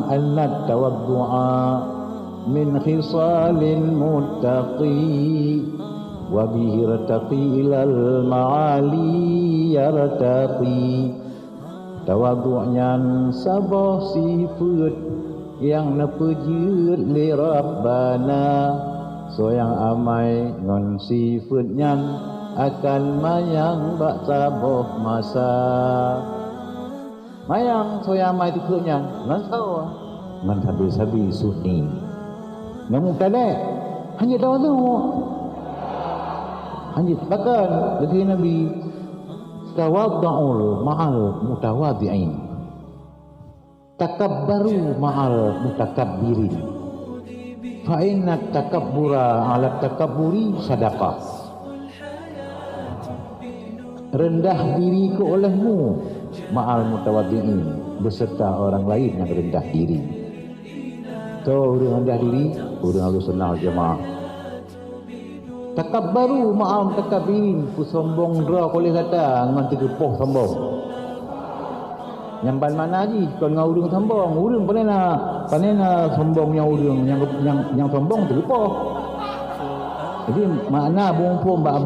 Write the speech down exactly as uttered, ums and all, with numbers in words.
Annat tawaddu'a min khisalil muttaqi, wa bihi yartaqi ilal ma'ali yartaqi. Tawadhu' nyan saboh sifeuet nyang neupeujeuet lé Rabbana. Soe nyang amai ngon sifeuet nyan akan manyang bak saboh masa. Manyang soe nyang amai teukheun nyan ngon soe? Ngon sabe-sabe sunni. Ngon mubtadi', hana tawadhu'. Hana, bahkan lagèe Nabi, "Tawadhu' ma'al mutawadhi'in. Takabbaru ma'al mutakabbirin. Fa inna takabbura 'ala takabburi sadaqah." Rendah diri keu olehmu ma'al mutawadhi'in, beserta orang lain nyang rendah diri. Soe ureueng rendah diri? Ureueng Ahlussunnah wal Jamaah. Takabbaru ma'al mutakabbirin, peusombong droe keu lé gata ngon teugeupoh sombong. Nyan ban makna jih kon ngon ureueng sombong. Ureueng pane na, pane na sombong nyang ureueng nyang, nyang, nyang sombong teugeupoh. Jadi makna muphom bak